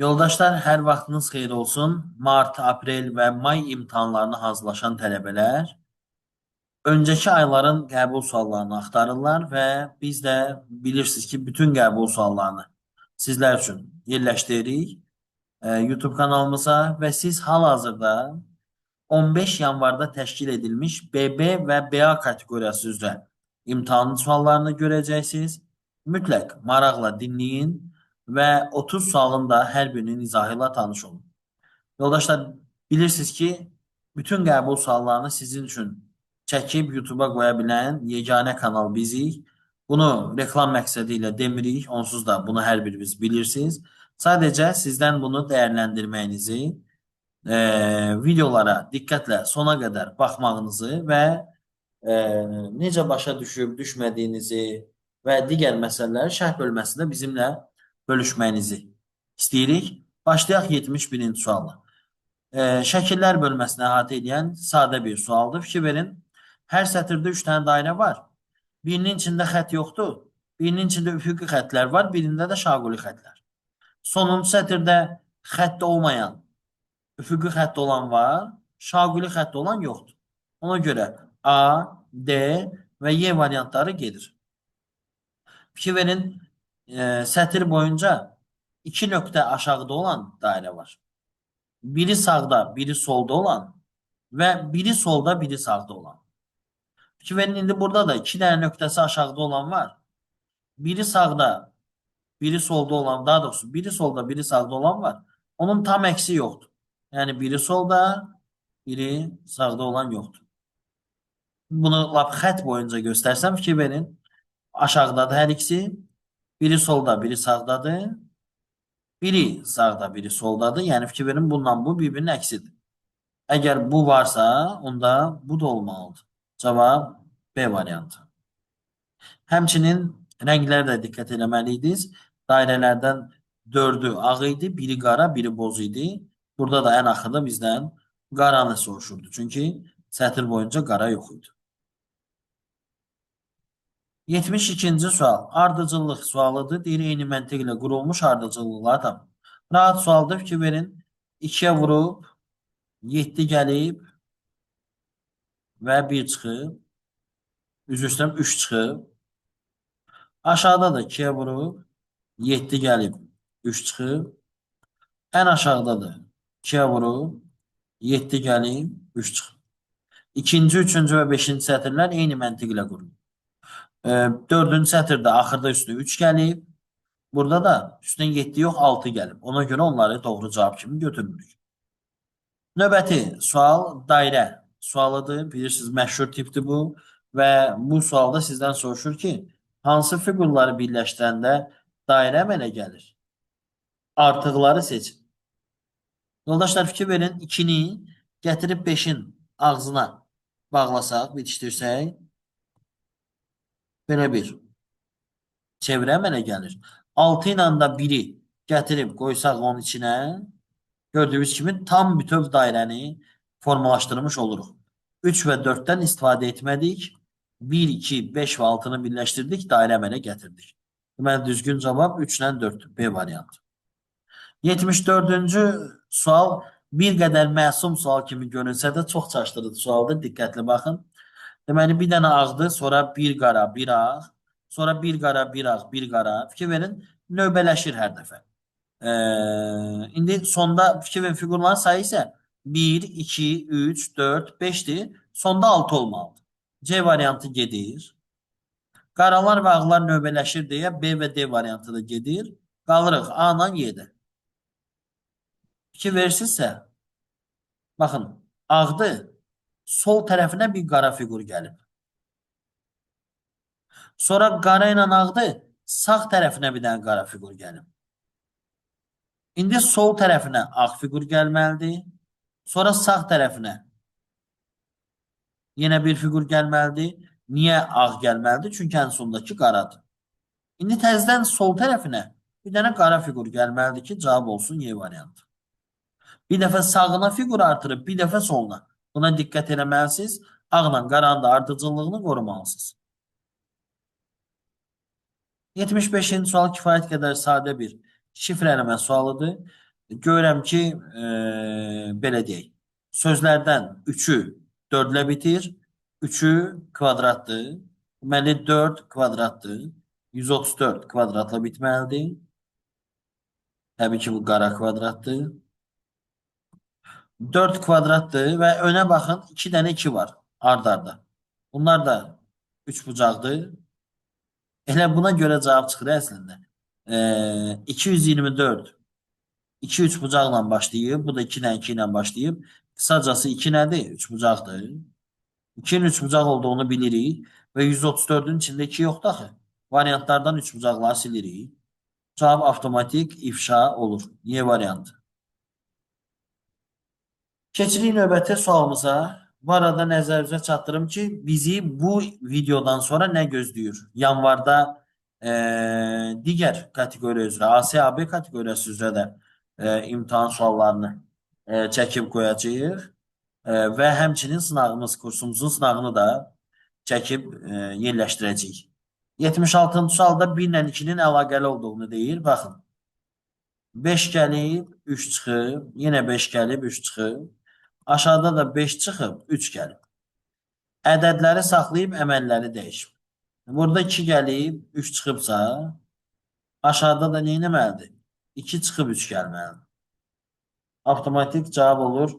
Yoldaşlar, hər vaxtınız xeyir olsun. Mart, aprel və may imtahanlarına hazırlaşan tələbələr öncəki ayların qəbul suallarını axtarırlar və biz də bilirsiniz ki, bütün qəbul suallarını sizlər üçün yerləşdiririk YouTube kanalımıza və siz hal-hazırda 15 yanvarda təşkil edilmiş BB və BA kateqoriyası üzrə imtahan suallarını görəcəksiniz. Mütləq maraqla dinləyin və 30 sualın da hər birinin izahı ilə tanış olun. Yoldaşlar, bilirsiniz ki, bütün qəbul suallarını sizin üçün çəkib YouTube'a qoya bilən yeganə kanal bizik. Bunu reklam məqsədi ilə demirik, onsuz da bunu hər biriniz bilirsiniz. Sadəcə sizdən bunu dəyərləndirməyinizi, videolara diqqətlə sona qədər baxmağınızı və necə başa düşüb düşmədiyinizi və digər məsələləri şərh bölməsində bizimlə bölüşməyinizi istəyirik. Başlayaq 71-ci sualla. Şəkillər bölməsini əhatə edən sadə bir sualdır. Fikir verin. Hər sətirdə 3 dənə dairə var. Birinin içində xətt yoxdur. Birinin içində üfüqi xəttlər var, birində də şaquli xəttlər. Sonuncu sətirdə xətt olmayan, üfüqi xətt olan var, şaquli xətt olan yoxdur. Ona görə A, D və Y variantları gedir. Fikir verin, sətir boyunca 2 nöqtə aşağıda olan dairə var. Biri sağda, biri solda olan və biri solda, biri sağda olan. Fikir verin, indi burada da 2 dənə nöqtəsi aşağıda olan var. Biri sağda, biri solda olan, daha doğrusu biri solda, biri sağda olan var. Onun tam əksi yoxdur. Yəni biri solda, biri sağda olan yoxdur. Bunu lap xətt boyunca göstərsəm, fikir verin. Aşağıdadır hər ikisi. Biri solda, biri sağdadır. Biri sağda, biri soldadır. Yəni fikir verin, bununla bu bir-birinin əksidir. Əgər bu varsa, onda bu da olmalıdır. Cavab B variantı. Həmçinin rənglərə də diqqət eləməliydiniz. Dairələrdən 4-ü ağ idi, biri qara, biri boz idi. Burada da ən axırda bizdən qaranı soruşurdu. Çünki sətir boyunca qara yox idi. 72-ci sual. Ardıcıllıq sualıdır. Deyir, eyni məntiqlə qurulmuş ardıcıllıqlar tapın. Rahat sualdır. Fikir verin. 2-yə vurub, 7 gəlib və 1 çıxıb. Üzr istəyirəm, 3 çıxıb. Aşağıda da 2-yə vurub, 7 gəlib, 3 çıxıb. Ən aşağıda da 2-yə vurub, 7 gəlib, 3 çıxıb. İkinci, üçüncü və beşinci sətirlər eyni məntiqlə qurulub. Dördüncü sətirdə axırda üstünə 3 gəlib. Burada da üstünə 7 yox, 6 gəlib. Ona görə onları doğru cavab kimi götürmürük. Növbəti sual dairə sualıdır. Bilirsiniz, məşhur tipdir bu. Və bu sualda sizdən soruşur ki, hansı fiqurları birləşdirəndə dairə əmələ gəlir? Artıqları seçin. Yoldaşlar, fikir verin, 2-ni gətirib 5-in ağzına bağlasaq, bitişdirsək, belə bir çevrə əmələ gəlir. 6 ilə də 1-i gətirib qoysaq onun içinə, gördüyünüz kimi tam bütöv dairəni formalaşdırmış oluruq. 3 və 4-dən istifadə etmədik. 1, 2, 5 və 6-nı birləşdirdik, dairə əmələ gətirdik. Deməli, düzgün cavab 3 ilə 4, B variantı. 74-cü sual bir qədər məsum sual kimi görünsə də çox çaşdırıcı sualdır. Diqqətli baxın. Deməli, bir dənə ağdır, sonra bir qara, bir ağ, sonra bir qara, bir ağ, bir qara. Fikir verin, növbələşir hər dəfə. İndi sonda fikir verin, fiqurların sayı isə 1, 2, 3, 4, 5-dir. Sonda 6 olmalıdır. C variantı gedir. Qaralar və ağlar növbələşir deyə B və D variantı da gedir. Qalırıq A ilə Y-də. Fikir verirsinizsə, baxın, ağdır. Sol tərəfinə bir qara fiqur gəlib. Sonra qara ilə ağdır, sağ tərəfinə bir dənə qara fiqur gəlib. İndi sol tərəfinə ağ fiqur gəlməlidir. Sonra sağ tərəfinə yenə bir fiqur gəlməlidir. Niyə ağ gəlməlidir? Çünki ən sondakı qaradır. İndi təzədən sol tərəfinə bir dənə qara fiqur gəlməlidir ki, cavab olsun Y variantı. Bir dəfə sağına fiqur artırıb, bir dəfə soluna. Buna diqqət eləməlisiniz. Ağla qaranın da ardıcıllığını qorumalısınız. 75-ci sual kifayət qədər sadə bir şifrələmə sualıdır. Görürəm ki, belə deyək, sözlərdən 3-ü 4-lə bitir, 3-ü kvadratdır. Deməli, 4 kvadratdır. 134 kvadratla bitməlidir. Təbii ki, bu qara kvadratdır. 4 kvadratdır və önə baxın, 2 dənə 2 var ard-arda. Bunlar da 3 bucaqdır. Elə buna görə cavab çıxır əslində. 224 2 3 bucaqla başlayıb, bu da 2 ilə 2 ilə başlayıb. Qısacası 2 nədir? 3 bucaqdır. 2-nin 3 bucaq olduğunu bilirik və 134-ün içində 2 yoxdur axı. Variantlardan 3 bucaqları silirik. Cavab avtomatik ifşa olur. Y variantı. Keçirik növbəti sualımıza. Bu arada nəzərinizə çatdırım ki, bizi bu videodan sonra nə gözləyir? Yanvarda digər kateqoriya üzrə, ASAB kateqoriyası üzrə də imtahan suallarını çəkib qoyacağıq. Və həmçinin sınağımız, kursumuzun sınağını da çəkib yerləşdirəcəyik. 76-cı sualda 1 ilə 2-nin əlaqəli olduğunu deyir. Baxın. 5 gəlib, 3 çıxıb, yenə 5 gəlib, 3 çıxıb. Aşağıda da 5 çıxıb, 3 gəlib. Ədədləri saxlayıb, əməlləri dəyişib. Burada 2 gəlib, 3 çıxıbsa, aşağıda da nə etməlidir? 2 çıxıb, 3 gəlməlidir. Avtomatik cavab olur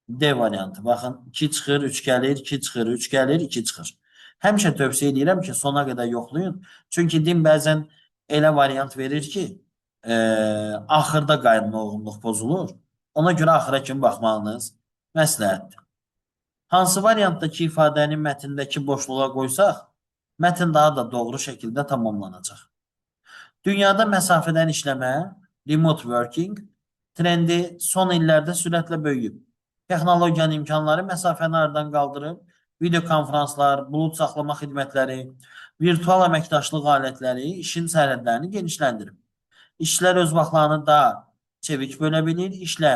D variantı. Baxın, 2 çıxır, 3 gəlir, 2 çıxır, 3 gəlir, 2 çıxır. Həmişə tövsiyə edirəm ki, sona qədər yoxlayın. Çünki din bəzən elə variant verir ki, axırda qaydana uyğunluq pozulur. Ona görə axıra kimi baxmağınız məsləhətdir. Hansı variantdakı ifadəni mətndəki boşluğa qoysaq, mətn daha da doğru şəkildə tamamlanacaq. Dünyada məsafədən işləmə, remote working trendi son illərdə sürətlə böyüyüb. Texnologiyanın imkanları məsafəni aradan qaldırıb, video konfranslar, bulud saxlama xidmətləri, virtual əməkdaşlıq alətləri işin sərhədlərini genişləndirib. İşçilər öz vaxtlarını daha çevik bölə bilir, işlə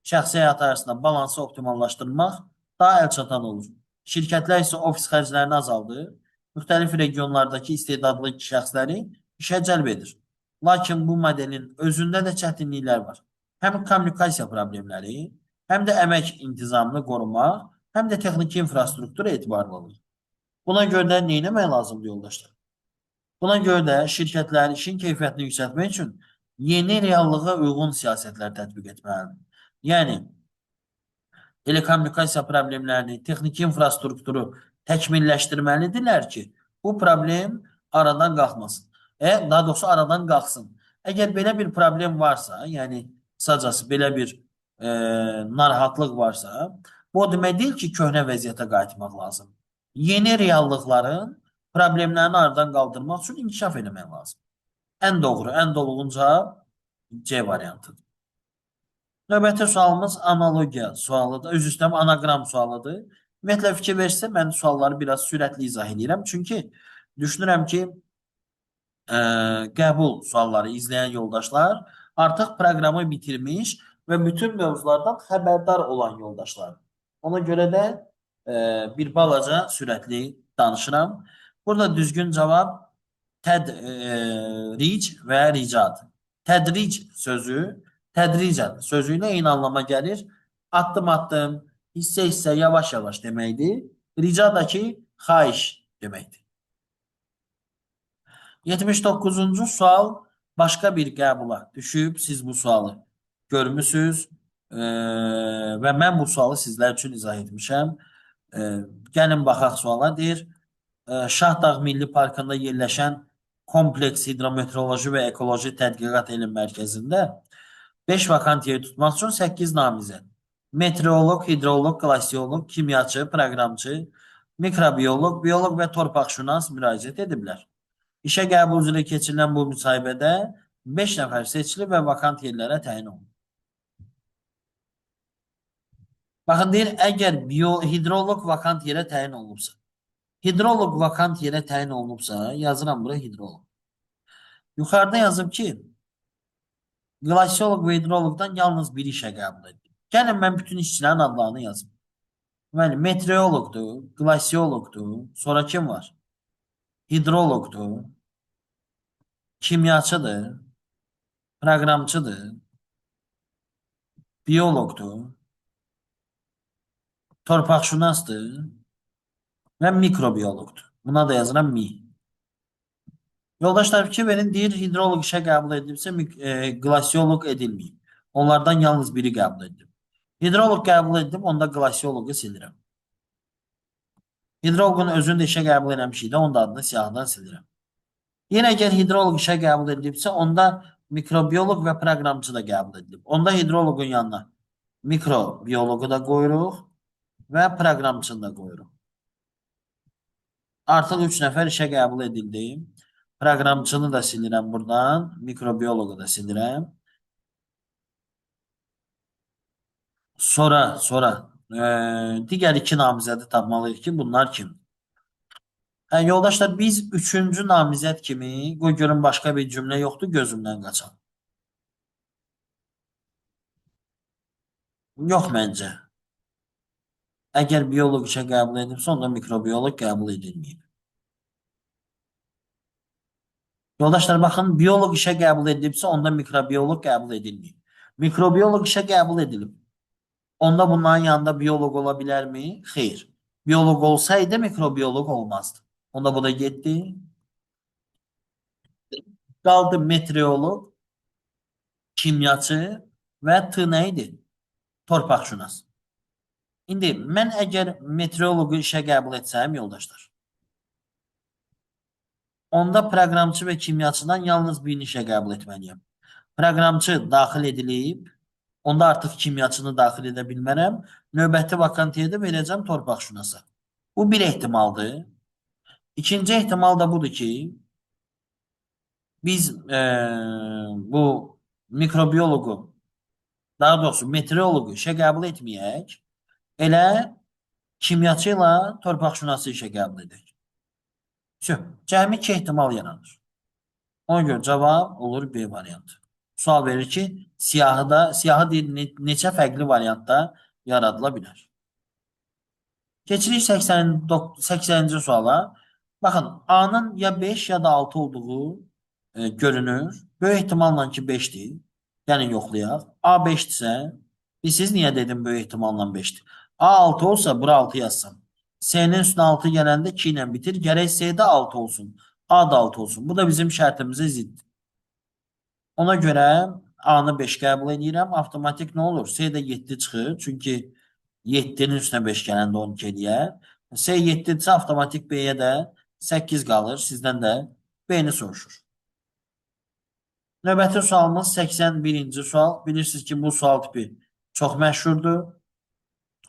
şəxsi həyat arasında balansı optimallaşdırmaq daha əlçatan olur. Şirkətlər isə ofis xərclərini azaldır, müxtəlif regionlardakı istedadlı şəxsləri işə cəlb edir. Lakin bu modelin özündə də çətinliklər var. Həm kommunikasiya problemləri, həm də əmək intizamını qorumaq, həm də texniki infrastruktura etibarlılığı. Buna görə də nə etmək lazımdır yoldaşlar? Buna görə də şirkətlər işin keyfiyyətini yüksəltmək üçün yeni reallığa uyğun siyasətlər tətbiq etməlidir. Yəni telekommunikasiya problemlərini, texniki infrastrukturu təkmilləşdirməlidirlər ki, bu problem aradan qalxmasın. Daha doğrusu aradan qalxsın. Əgər belə bir problem varsa, yəni qısacası belə bir narahatlıq varsa, bu o demək deyil ki, köhnə vəziyyətə qayıtmaq lazım. Yeni reallıqların problemlərini aradan qaldırmaq üçün inkişaf eləmək lazım. Ən doğru, ən dolğun cavab C variantıdır. Növbəti sualımız analogiya sualıdır. Üzr istəyirəm, anagram sualıdır. Ümumiyyətlə fikir versə, mən sualları biraz sürətli izah edirəm. Çünki düşünürəm ki, qəbul sualları izləyən yoldaşlar artıq proqramı bitirmiş və bütün mövzulardan xəbərdar olan yoldaşlar. Ona görə də bir balaca sürətli danışıram. Burada düzgün cavab tədric və ricadır. Tədric sözü tədricən sözü ilə eyni anlama gəlir. Addım addım, hissə hissə, yavaş yavaş deməkdir. Rica da ki, xahiş deməkdir. 79-cu sual başqa bir qəbula düşüb. Siz bu sualı görmüsünüz və mən bu sualı sizlər üçün izah etmişəm. Gəlin baxaq suala. Deyir, Şahdağ Milli Parkında yerləşən Kompleks Hidrometeoroloji və Ekoloji Tədqiqat Elm Mərkəzində 5 vakant yer tutmaq üçün 8 namizəd. Meteoroloq, hidroloq, glasioloq, kimyaçı, proqramçı, mikrobioloq, bioloq və torpaqşünas müraciət ediblər. İşə qəbul üzrə keçirilən bu müsahibədə 5 nəfər seçilib və vakant yerlərə təyin olunub. Baxın deyir, əgər hidroloq vakant yerə təyin olunubsa, hidroloq vakant yerə təyin olunubsa, yazıram bura hidroloq. Yuxarıda yazıb ki, glasioloq və hidroloqdan yalnız bir işə qəbul edilir. Gəlin mən bütün işçilərin adlarını yazım. Deməli, meteoroloqdur, glasioloqdur, sonra kim var? Hidroloqdur, kimyaçıdır, proqramçıdır, Bioloqdur. Torpaqşünasdır və mikrobioloqdur. Buna da yazıram mi. Yoldaşlar fikir verin, deyir hidroloq işə qəbul edilibsə, glasioloq edilməyib. Onlardan yalnız biri qəbul edilib. Hidroloq qəbul edilib, onda glasioloqu silirəm. Hidroloqun özünü də işə qəbul eləmişik də, onun da adını siyahıdan silirəm. Yenə əgər hidroloq işə qəbul edilibsə, onda mikrobioloq və proqramçı da qəbul edilib. Onda hidroloqun yanına mikrobioloqu da qoyuruq və proqramçını da qoyuruq. Artıq 3 nəfər işə qəbul edildi. Proqramçını da silirəm buradan, mikrobioloqu da silirəm. Sonra digər iki namizədi tapmalıyıq ki, bunlar kim? Hə, yoldaşlar, biz üçüncü namizəd kimi, qoy görüm başqa bir cümlə yoxdur gözümdən qaçan. Yox məncə. Əgər bioloq işə qəbul edilibsə, onda mikrobioloq qəbul edilməyib. Yoldaşlar, baxın, bioloq işə qəbul edilibsə, onda mikrobioloq qəbul edilməyib. Mikrobioloq işə qəbul edilib. Onda bunların yanında bioloq ola bilərmi? Xeyr. Bioloq olsaydı mikrobioloq olmazdı. Onda bu da getdi. Qaldı meteoroloq, kimyaçı və T nə idi? Torpaqşünas. İndi mən əgər meteoroloqu işə qəbul etsəm, yoldaşlar, onda proqramçı və kimyaçıdan yalnız birini işə qəbul etməliyəm. Proqramçı daxil edilib, onda artıq kimyaçını daxil edə bilmərəm. Növbəti vakantiyada da verəcəm torpaqşünasa. Bu bir ehtimaldır. İkinci ehtimal da budur ki, biz bu mikrobioloqu, daha doğrusu meteoroloqu işə qəbul etməyək, elə kimyaçı ilə torpaqşünası işə qəbul edək. Cəmi iki ehtimal yaranır. Ona görə cavab olur B variantı. Sual verir ki, siyahı deyir, neçə fərqli variantda yaradıla bilər. Keçirik 80-ci suala. Baxın, A-nın ya 5 ya da 6 olduğu görünür. Böyük ehtimalla ki 5-dir. Yəni yoxlayaq. A 5-dirsə, siz niyə dedim böyük ehtimalla 5-dir? A 6 olsa, bura 6 yazsam. S-nin üstünə 6 gələndə 2 ilə bitir. Gərək S-də 6 olsun. A da 6 olsun. Bu da bizim şərtimizə ziddir. Ona görə A-nı 5 qəbul edirəm. Avtomatik nə olur? S də 7 çıxır. Çünki 7-nin üstünə 5 gələndə 12 eləyər. S 7-dirsə avtomatik B-yə də 8 qalır. Sizdən də B-ni soruşur. Növbəti sualımız 81-ci sual. Bilirsiniz ki, bu sual tipi çox məşhurdur.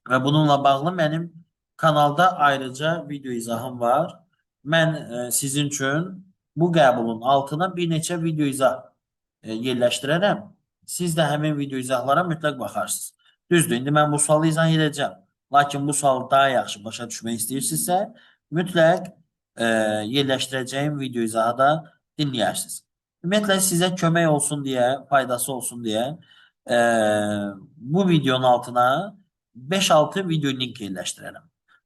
Və bununla bağlı mənim kanalda ayrıca video izahım var. Mən sizin üçün bu qəbulun altına bir neçə video izah yerləşdirərəm. Siz də həmin video izahlara mütləq baxarsınız. Düzdür, indi mən bu sualı izah edəcəm. Lakin bu sualı daha yaxşı başa düşmək istəyirsinizsə, mütləq yerləşdirəcəyim video izahı da dinləyərsiniz. Ümumiyyətlə, sizə kömək olsun deyə, faydası olsun deyə bu videonun altına 5-6 video link yerləşdirərəm.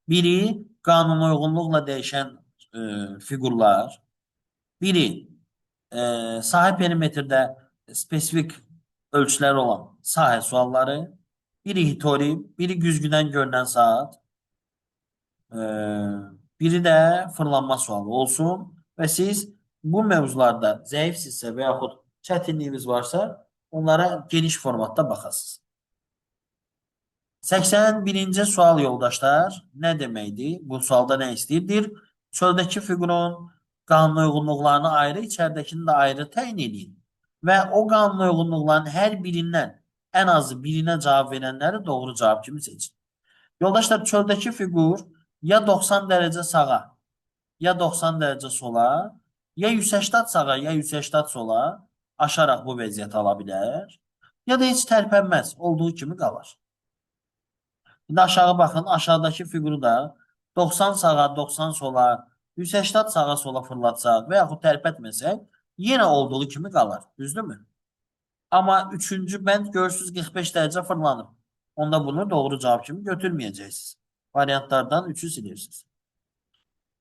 Biri qanuna uyğunluqla dəyişən fiqurlar, biri sahə perimetrdə spesifik ölçülər olan sahə sualları, biri hitori, biri güzgüdən görünən saat, biri də fırlanma sualı olsun və siz bu mövzularda zəifsinizsə və yaxud çətinliyiniz varsa, onlara geniş formatda baxasınız. 81-ci sual yoldaşlar nə deməkdir? Bu sualda nə istəyir? Deyir, çöldəki fiqurun qanuna uyğunluqlarını ayrı, içəridəkini də ayrı təyin edin. Və o qanuna uyğunluqların hər birindən ən azı birinə cavab verənləri doğru cavab kimi seçin. Yoldaşlar, çöldəki fiqur ya 90 dərəcə sağa, ya 90 dərəcə sola, ya 180 sağa, ya 180 sola aşaraq bu vəziyyəti ala bilər, ya da heç tərpənməz, olduğu kimi qalar. İndi aşağı baxın, aşağıdakı fiquru da 90 sağa, 90 sola, 180 sağa sola fırlatsaq və yaxud tərpətməsək, yenə olduğu kimi qalar. Düzdürmü? Amma üçüncü bənd görürsünüz 45 dərəcə fırlanıb. Onda bunu doğru cavab kimi götürməyəcəksiniz. Variantlardan 3-ü silirsiniz.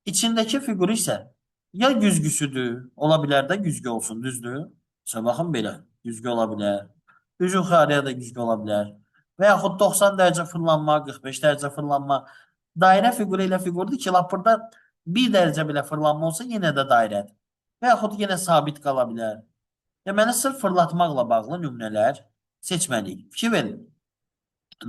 İçindəki fiqur isə ya güzgüsüdür, ola bilər də güzgü olsun, düzdür? Mesela baxın belə, güzgü ola bilər. Düz yuxarıya da güzgü ola bilər. Və yaxud 90 dərəcə fırlanma, 45 dərəcə fırlanma. Dairə fiquru elə fiqurdur ki, lap burada 1 dərəcə belə fırlanma olsa yenə də dairədir. Və yaxud yenə sabit qala bilər. Deməli, sırf fırlatmaqla bağlı nümunələr seçməliyik. Fikir verin.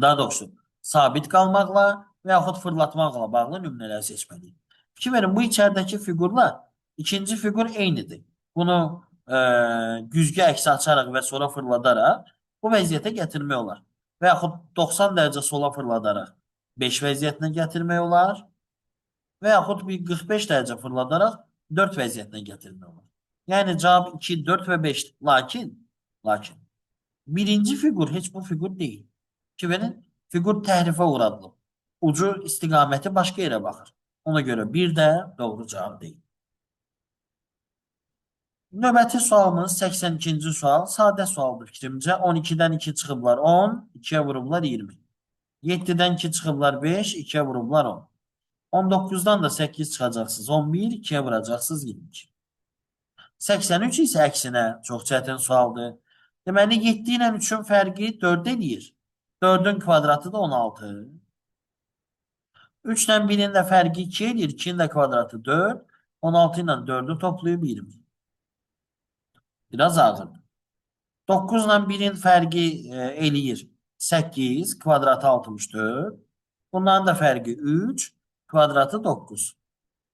Daha doğrusu, sabit qalmaqla və yaxud fırlatmaqla bağlı nümunələr seçməliyik. Fikir verin, bu içəridəki fiqurla ikinci fiqur eynidir. Bunu güzgü əksi açaraq və sonra fırladaraq bu vəziyyətə gətirmək olar. Və yaxud 90 dərəcə sola fırladaraq 5 vəziyyətinə gətirmək olar. Və yaxud bir 45 dərəcə fırladaraq 4 vəziyyətinə gətirmək olar. Yəni cavab 2, 4 və 5. Lakin birinci fiqur heç bu fiqur deyil. Ki verin, fiqur təhrifə uğradılıb. Ucu istiqaməti başqa yerə baxır. Ona görə bir də doğru cavab deyil. Növbəti sualımız 82-ci sual. Sadə sualdır fikrimcə. 12-dən 2 çıxıblar 10, 2-yə vurublar 20. 7-dən 2 çıxıblar 5, 2-yə vurublar 10. 19-dan da 8 çıxacaqsınız 11, 2-yə vuracaqsınız 22. 83 isə əksinə çox çətin sualdır. Deməli 7 ilə 3-ün fərqi 4 eləyir. 4-ün kvadratı da 16. 3 ilə 1-in də fərqi 2 eləyir. 2-nin də kvadratı 4. 16 ilə 4-ü toplayıb 20. Biraz ağırdır. 9 ilə 1-in fərqi eləyir 8, kvadratı 64. Bunların da fərqi 3, kvadratı 9.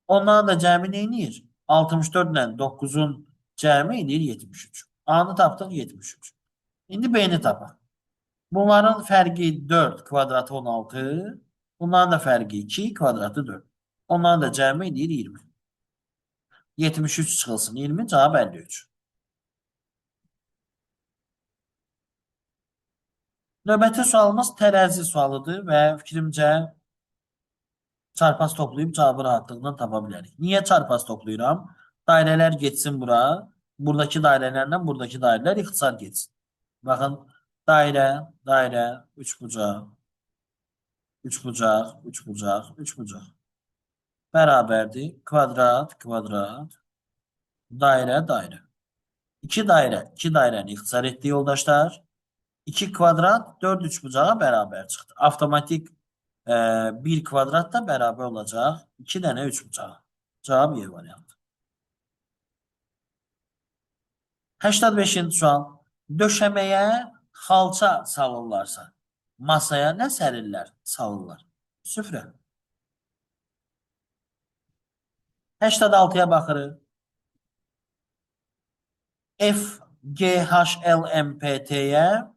Onların da cəmi nə eləyir? 64 ilə 9-un cəmi eləyir 73. A-nı tapdıq 73. İndi B-ni tapaq. Bunların fərqi 4, kvadratı 16. Bunların da fərqi 2, kvadratı 4. Onların da cəmi eləyir 20. 73 çıxılsın 20, cavab 53. Növbəti sualımız tərəzi sualıdır və fikrimcə çarpaz toplayıb cavabı rahatlıqla tapa bilərik. Niyə çarpaz toplayıram? Dairələr getsin bura. Buradakı dairələrlə buradakı dairələr ixtisar getsin. Baxın, dairə, dairə, üçbucaq, üçbucaq, üçbucaq, üçbucaq. Bərabərdir. Kvadrat, kvadrat, dairə, dairə. İki dairə, iki dairəni ixtisar etdi yoldaşlar. 2 kvadrat 4 üçbucağa bərabər çıxdı. Avtomatik 1 kvadrat da bərabər olacaq 2 dənə üçbucağa. Cavab Y variantı. 85-ci sual. Döşəməyə xalça salırlarsa, masaya nə sərirlər? Salırlar. Süfrə. 86-ya baxırıq. F, G, H, L, M, P, T-yə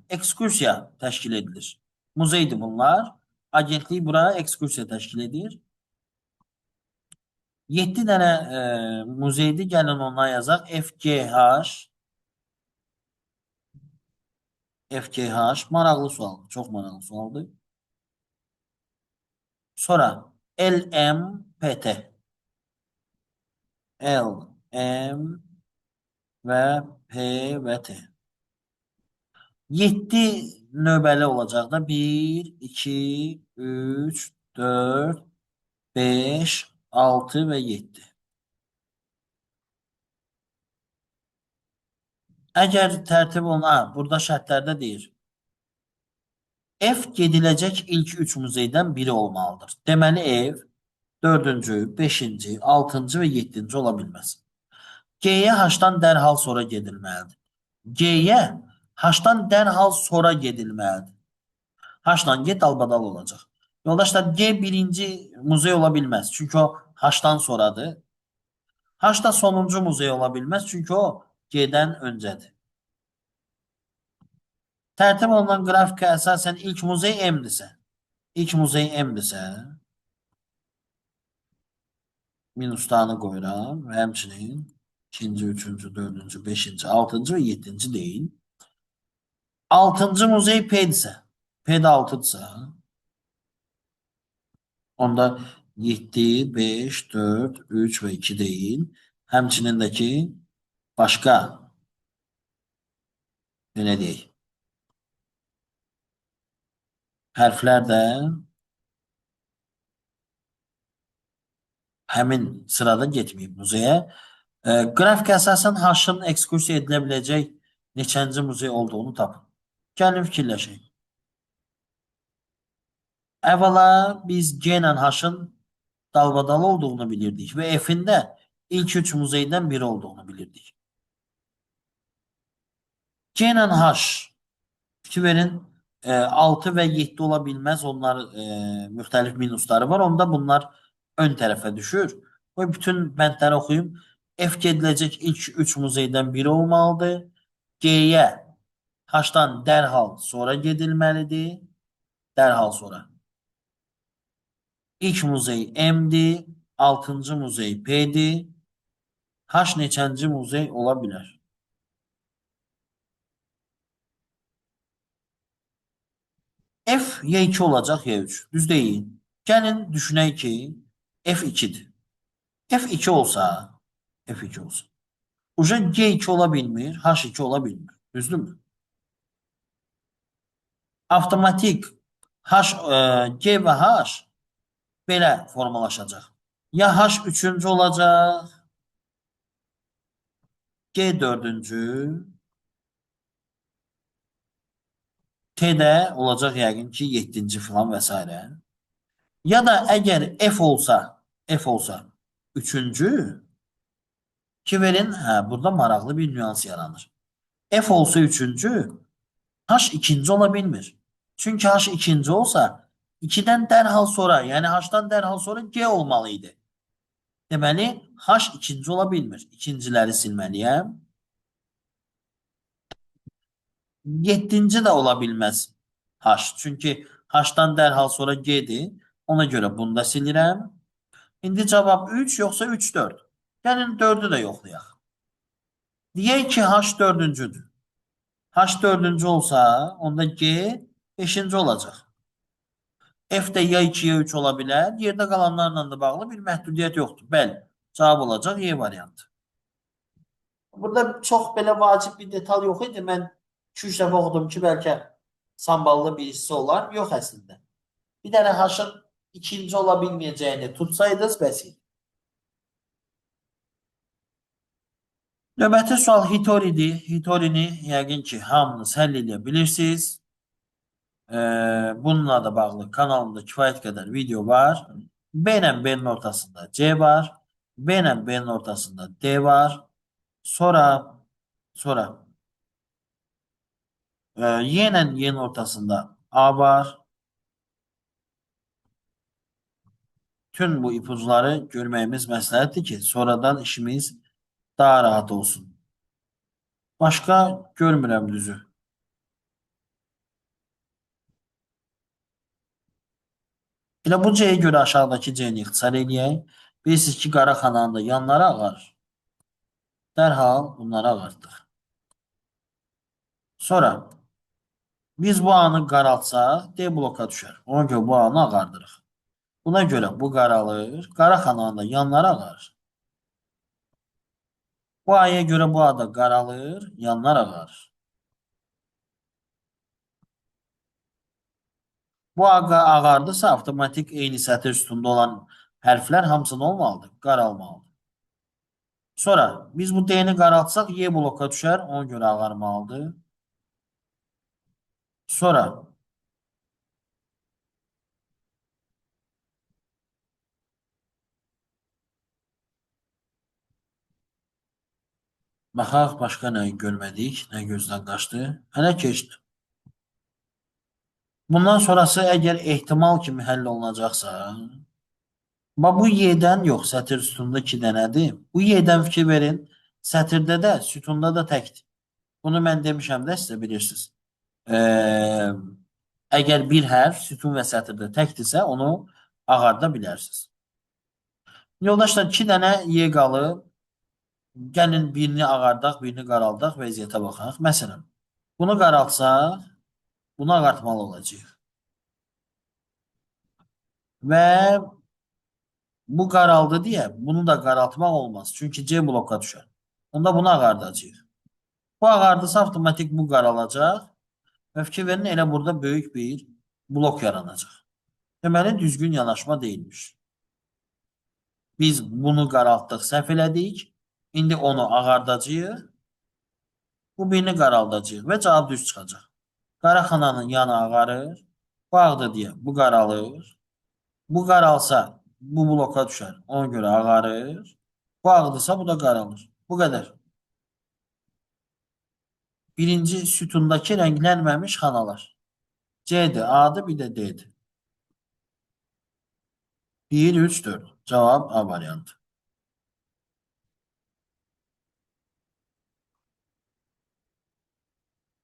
ekskursiya təşkil edilir. Muzeydir bunlar. Agentlik bura ekskursiya təşkil edir. 7 dənə muzeydir. Gəlin ondan yazaq. F, G, H F, G, H. Maraqlı sual. Çox maraqlı sualdır. Sonra L, M, P, T. L, M və P və T. 7 növbəli olacaq da. 1, 2, 3, 4, 5, 6 və 7. Əgər tərtib olunan, burada şərtlərdə deyir. F gediləcək ilk 3 muzeydən biri olmalıdır. Deməli F 4-cü, 5-ci, 6-cı və 7-ci ola bilməz. G-yə H-dan dərhal sonra gedilməlidir. G-yə H-dan dərhal sonra gedilməlidir. H-la G dalbadal olacaq. Yoldaşlar, G birinci muzey ola bilməz. Çünki o H-dan sonradır. H da sonuncu muzey ola bilməz. Çünki o G-dən öncədir. Tərtib olunan qrafikə əsasən ilk muzey M-dirsə, ilk muzey M-dirsə, minuslarını qoyuram və həmçinin ikinci, üçüncü, dördüncü, beşinci, altıncı və yeddinci deyil. Altıncı muzey P-dirsə, P də altıdırsa, onda 7, 5, 4, 3 və 2 deyil. Həmçinin də ki, başqa, belə deyək, hərflər də həmin sırada getməyib muzeyə. Qrafik əsasən H-ın ekskursiya edilə biləcək neçənci muzey olduğunu tapın. Gəlin fikirləşək. Əvvəla biz G ilə H-ın dalbadal olduğunu bilirdik və F-in də ilk 3 muzeydən biri olduğunu bilirdik. G ilə H, fikir verin, 6 və 7 ola bilməz. Onlar müxtəlif minusları var. Onda bunlar ön tərəfə düşür. Qoy bütün bəndləri oxuyum. F gediləcək ilk 3 muzeydən biri olmalıdır. G-yə H-dan dərhal sonra gedilməlidir. Dərhal sonra. İlk muzey M-dir. 6-cı muzey P-dir. H neçənci muzey ola bilər? F ya 2 olacaq, ya 3. Düz deyil. Gəlin düşünək ki, F 2-dir. F2 olsa, F2 olsa. Uca G2 ola bilmir, H2 ola bilmir. Düzdürmü? Avtomatik H, G və H belə formalaşacaq. Ya H üçüncü olacaq, G dördüncü, T də olacaq yəqin ki 7-ci filan və s. Ya da əgər F olsa, F olsa üçüncü, ki verin, hə, burada maraqlı bir nüans yaranır. F olsa üçüncü, H ikinci ola bilmir. Çünki H ikinci olsa 2-dən dərhal sonra, yəni H-dan dərhal sonra G olmalı idi. Deməli, H ikinci ola bilmir. İkinciləri silməliyəm. 7-ci də ola bilməz H. Çünki H-dan dərhal sonra G-dir. Ona görə bunu da silirəm. İndi cavab 3 yoxsa 3, 4. Gəlin 4-ü də yoxlayaq. Deyək ki, H dördüncüdür. H dördüncü olsa, onda G beşinci olacaq. F də ya 2 ya 3 ola bilər. Yerdə qalanlarla da bağlı bir məhdudiyyət yoxdur. Bəli, cavab olacaq Y variantı. Burada çox belə vacib bir detal yox idi. Mən 2-3 dəfə oxudum ki, bəlkə samballı bir hissə olar. Yox əslində. Bir dənə H-ın ikinci ola bilməyəcəyini tutsaydınız, bəs idi. Növbəti sual Hitori'dir. Hitorini yəqin ki, hamınız həll edə bilirsiniz. Bununla da bağlı kanalımda kifayət qədər video var. B ilə B-nin ortasında C var. B ilə B-nin ortasında D var. Sonra Y ilə Y-nin ortasında A var. Tüm bu ipuçları görməyimiz məsləhətdir ki, sonradan işimiz daha rahat olsun. Başqa görmürəm düzü. Elə bu C-yə görə aşağıdakı C-ni ixtisar eləyək. Bilirsiniz ki, qara xananın da yanları ağarır. Dərhal bunları ağartdıq. Sonra biz bu anı qaraltsaq, D bloka düşər. Ona görə bu anı ağardırıq. Buna görə bu qaralır. Qara xananın da yanları ağarır. Bu A'ya görə bu A da qaralır, yanlar ağarır. Bu A ağardısa avtomatik eyni sətir üstündə olan hərflər hamısı nə olmalıdır? Qaralmalıdır. Sonra biz bu D-ni qaraltsaq Y bloka düşər, ona görə ağarmalıdır. Sonra baxaq başqa nə görmədik, nə gözdən qaçdı. Hələ keçdi. Bundan sonrası əgər ehtimal kimi həll olunacaqsa, bax bu Y-dən yox, sətir sütunda 2 dənədir. Bu Y-dən fikir verin, sətirdə də, sütunda da təkdir. Bunu mən demişəm də sizə bilirsiniz. Əgər bir hərf sütun və sətirdə təkdirsə, onu ağarda bilərsiniz. Yoldaşlar, 2 dənə Y qalıb. Gəlin birini ağardaq, birini qaraldaq, vəziyyətə baxaq. Məsələn, bunu qaraltsaq, bunu ağartmalı olacaq. Və bu qaraldı deyə bunu da qaraltmaq olmaz. Çünki C bloka düşər. Onda bunu ağardacaq. Bu ağardısa avtomatik bu qaralacaq. Və fikir verin, elə burada böyük bir blok yaranacaq. Deməli, düzgün yanaşma deyilmiş. Biz bunu qaraltdıq, səhv elədik. İndi onu ağardacağıq. Bu birini qaraldacağıq və cavab düz çıxacaq. Qara xananın yanı ağarır. Bu ağdır deyə bu qaralır. Bu qaralsa bu bloka düşər. Ona görə ağarır. Bu ağdırsa bu da qaralır. Bu qədər. Birinci sütundakı rənglənməmiş xanalar. C-dir, A-dır, bir də D-dir. 1, 3, 4. Cavab A variantı.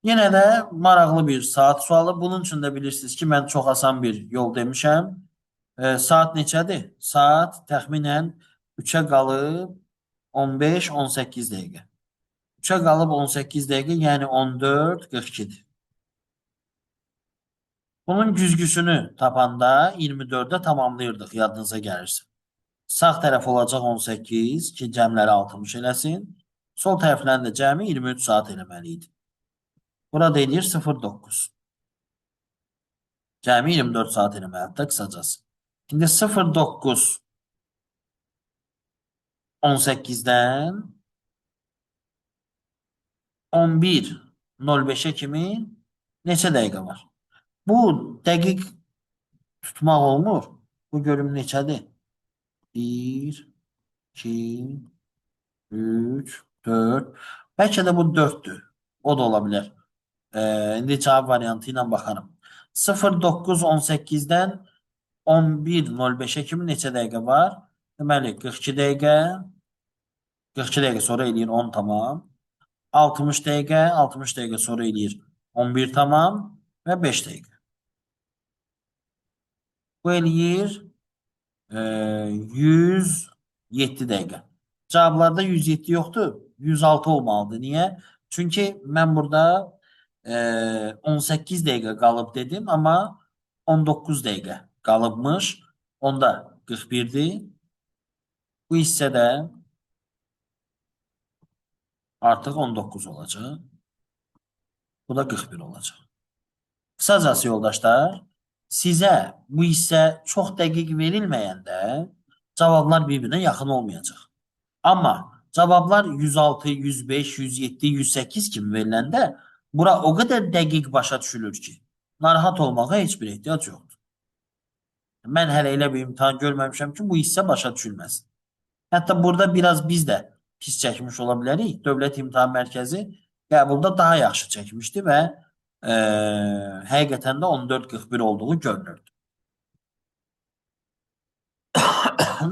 Yenə də maraqlı bir saat sualı. Bunun üçün də bilirsiniz ki, mən çox asan bir yol demişəm. Saat neçədir? Saat təxminən 3-ə qalıb 15-18 dəqiqə. 3-ə qalıb 18 dəqiqə, yəni 14:42-dir. Bunun güzgüsünü tapanda 24-də tamamlayırdıq, yadınıza gəlirsə. Sağ tərəf olacaq 18 ki, cəmləri 60 eləsin. Sol tərəflərin də cəmi 23 saat eləməli idi. Burada eləyir 0,9. Cəmi 24 saat eləməlidir də qısacası. İndi 0,9 18-dən 11:05-ə kimi neçə dəqiqə var? Bu dəqiq tutmaq olmur. Bu görüm neçədir? 1, 2, 3, 4. Bəlkə də bu 4-dür. O da ola bilər. İndi cavab variantı ilə baxarım. 0,9 18-dən 11:05-ə kimi neçə dəqiqə var? Deməli 42 dəqiqə. 42 dəqiqə sonra eləyir 10 tamam. 60 dəqiqə, 60 dəqiqə sonra eləyir 11 tamam və 5 dəqiqə. Bu eləyir 107 dəqiqə. Cavablarda 107 yoxdur, 106 olmalıdır. Niyə? Çünki mən burada 18 dəqiqə qalıb dedim, amma 19 dəqiqə qalıbmış. Onda 41-dir. Bu hissə də artıq 19 olacaq. Bu da 41 olacaq. Qısacası yoldaşlar, sizə bu hissə çox dəqiq verilməyəndə cavablar bir-birinə yaxın olmayacaq. Amma cavablar 106, 105, 107, 108 kimi veriləndə bura o qədər dəqiq başa düşülür ki, narahat olmağa heç bir ehtiyac yoxdur. Mən hələ elə bir imtahan görməmişəm ki, bu hissə başa düşülməsin. Hətta burada biraz biz də pis çəkmiş ola bilərik. Dövlət İmtahan Mərkəzi qəbulda daha yaxşı çəkmişdi və həqiqətən də 14:41 olduğu görünürdü.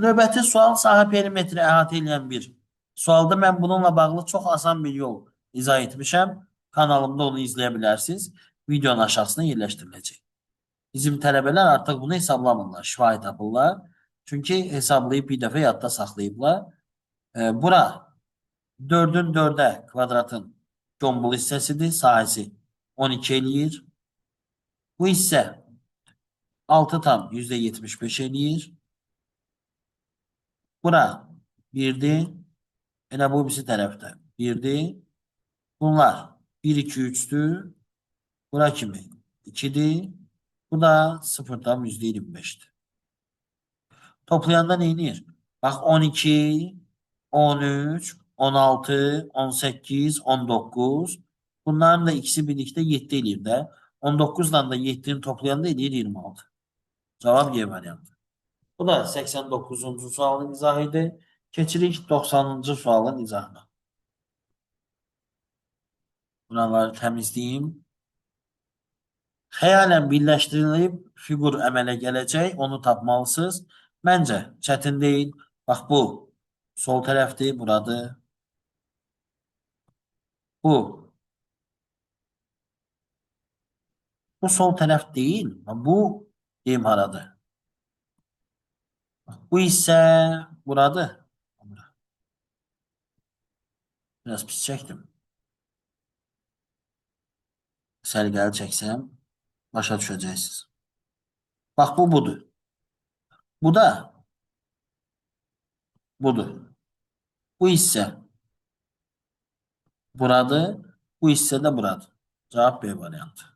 Növbəti sual sahə perimetri əhatə edən bir sualda. Mən bununla bağlı çox asan bir yol izah etmişəm. Kanalımda onu izləyə bilərsiniz. Videonun aşağısına yerləşdiriləcək. Bizim tələbələr artıq bunu hesablamırlar, şifahi tapırlar. Çünki hesablayıb bir dəfə yadda saxlayıblar. Bura 4-ün 4-ə kvadratın gombul hissəsidir. Sahəsi 12 eləyir. Bu hissə 6,75 eləyir. Bura 1-dir. Elə bu birisi tərəfdə 1-dir. Bunlar 1, 2, 3-dür. Bura kimi 2-dir. Bu da 0,25-dir. Toplayanda nə edir? Bax 12, 13, 16, 18, 19. Bunların da ikisi birlikdə 7 eləyir də. 19 ilə də 7-ni toplayanda eləyir 26. Cavab Y variantı. Bu da 89-cu sualın izahı idi. Keçirik 90-cı sualın izahına. Buraları təmizləyim. Xəyalən birləşdirilib fiqur əmələ gələcək. Onu tapmalısınız. Məncə çətin deyil. Bax bu sol tərəfdir, buradır. Bu sol tərəf deyil. Bu deyim haradır. Bu hissə buradır. Biraz pis çəkdim. Səliqəli çəksəm başa düşəcəksiniz. Bax bu budur. Bu da budur. Bu hissə buradır. Bu hissə də buradır. Cavab B variantı.